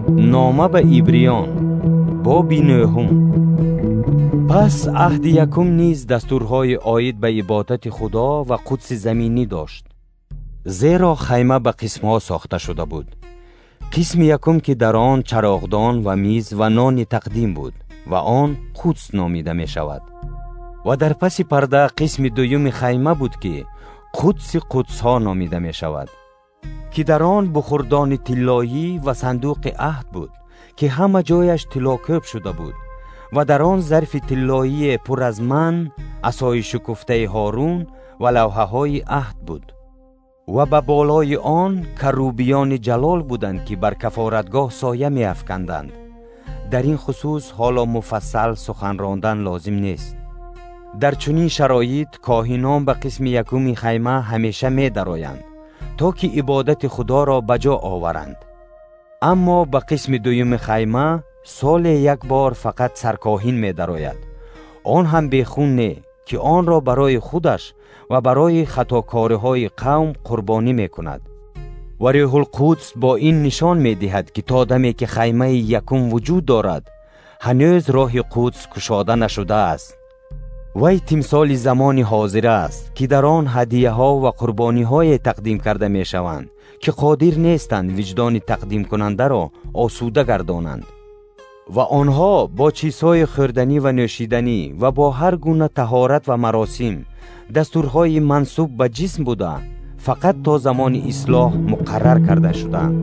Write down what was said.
Нома ба Ибриён, боби нӯҳум. Пас аҳди якум низ дастурҳои оид ба ибодати Худо ва қудси заминӣ дошт, зеро хайма ба қисмҳо сохта шуда буд. Қисми якум, ки дар он чароғдон ва миз ва нони тақдим буд ва он Қудс номида мешавад, ва дар паси парда қисми дуюми хайма буд, ки Қудси қудсҳо номида мешавад, ки дар он бухурдони тиллоӣ ва сандуқи аҳд буд, ки ҳама ҷояш тиллокӯб шуда буд, ва дар он зарфи тиллоие пур аз манн, асои шукуфтаи Ҳорун ва лавҳаҳои аҳд буд, ва ба болои он карубиёни ҷалол буданд, ки бар кафоратгоҳ соя меафканданд. Дар ин хусус ҳоло муфассал сухан рондан лозим нест. Дар чунин шароит коҳинон ба қисми якуми хайма ҳамеша медароянд, то ки ибодати Худоро ба ҷо оваранд, аммо ба қисми дуюми хайма соле як бор фақат саркоҳин медарояд, он ҳам бехун не, ки онро барои худаш ва барои хатокориҳои қавм қурбонӣ мекунад. Ва Рӯҳулқудс бо ин нишон медиҳад, ки то даме ки хаймаи якум вуҷуд дорад, ҳанӯз роҳи Қудс кушода нашудааст. Вай тимсоли замони ҳозира аст, ки дар он ҳадияҳо ва қурбониҳое тақдим карда мешаванд, ки қодир нестанд виҷдони тақдимкунандаро осуда гардонанд, ва онҳо бо чизҳои хӯрданӣ ва нӯшиданӣ ва бо ҳар гуна таҳорат ва маросим, дастурҳои мансуб ба ҷисм буда, фақат то замони ислоҳ муқаррар карда шудаанд.